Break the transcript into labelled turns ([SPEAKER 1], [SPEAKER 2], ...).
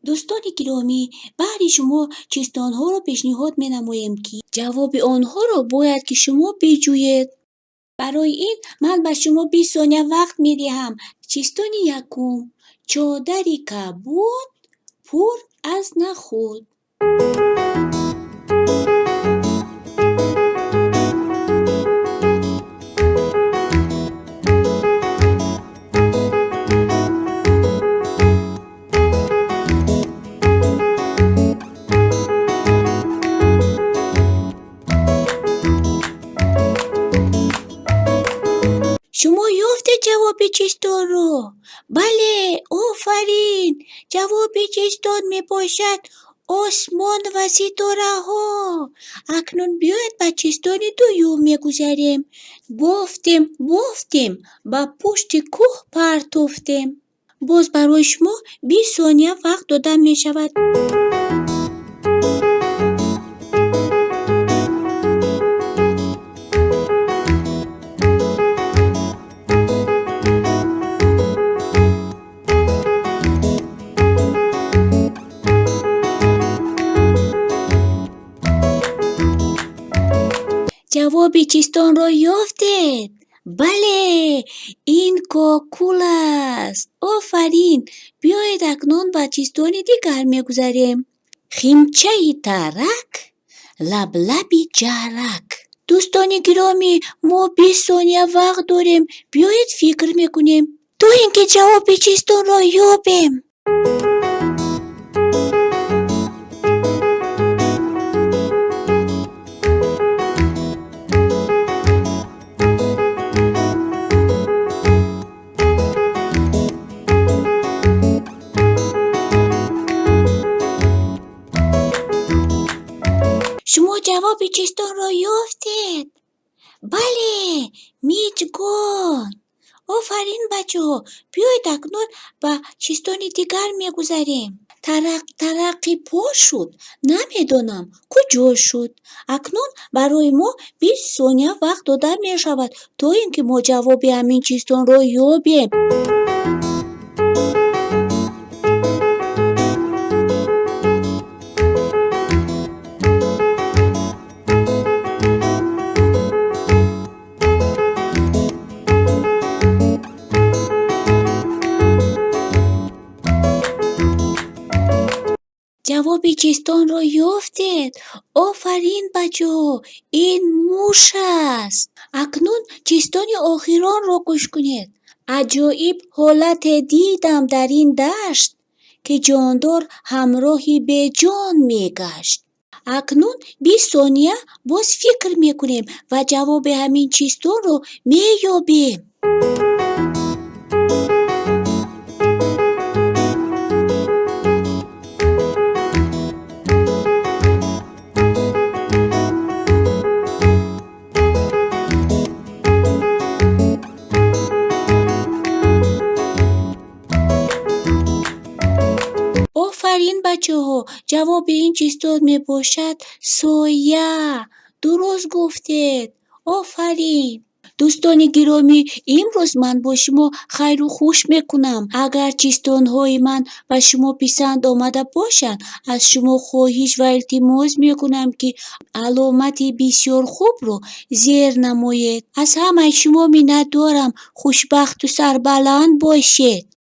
[SPEAKER 1] Дӯстони гиромӣ, баҳри шумо чистонҳоро пешниҳод менамоем, ки ҷавоби онҳоро бояд ки шумо биҷӯед. Барои ин ман ба шумо 20 сония вақт медиҳам. Чистони якум: чодари кабуд пур аз нахӯд. Шумо ёфтед ҷавоби чистонро? Бале, офарин! Ҷавоби чистон мебошад осмон ва ситораҳо. Акнун биёед, ба чистони дуюм мегузарем. Бофтем, бофтем, ба пушти кӯҳ партофтем. Боз барои шумо 20 сония вақт дода мешавад. Ҷавоби чистонро ёфтед? Бале, ин кокул аст. Офарин! Биёед, акнун ба чистони дигар мегузарем. Химчаи тарак, лаблаби ҷарак. Дӯстони гиромӣ, мо 20 сония вақт дорем. Биёед, фикр мекунем, то ин ки ҷавоби чистонро ёбем. Шумо ҷавоби чистонро ёфтед? Бале, миҷгон. Офарин, бачаҳо! Биёед, акнун ба чистони дигар мегузарем. Тарақ тарақи по шуд, намедонам, куҷо шуд. Акнун барои мо 20 сония вақт дода мешавад, то ин ки мо ҷавоби ҳамин чистонро ёбем. Ҷавоби чистонро ёфтед? Офарин, бачаҳо, ин муш аст. Акнун чистони охиронро гӯш кунед. Аҷоиб ҳолате дидам дар ин дашт, ки ҷондор ҳамроҳи беҷон мегашт. Акнун 20 сония боз фикр мекунем ва ҷавоби ҳамин чистонро меёбем. Офарин, бачаҳо! Ҷавоби ин чистон мебошад соя. Дуруст гуфтед, офарин! Дӯстони гиромӣ, имрӯз ман бо шумо хайру хуш мекунам. Агар чистонҳои ман ба шумо писанд омада бошанд, аз шумо хоҳиш ва илтимос мекунам, ки аломати бисёр хубро зер намоед. Аз ҳамаи шумо миннатдорам. Хушбахту сарбаланд бошед.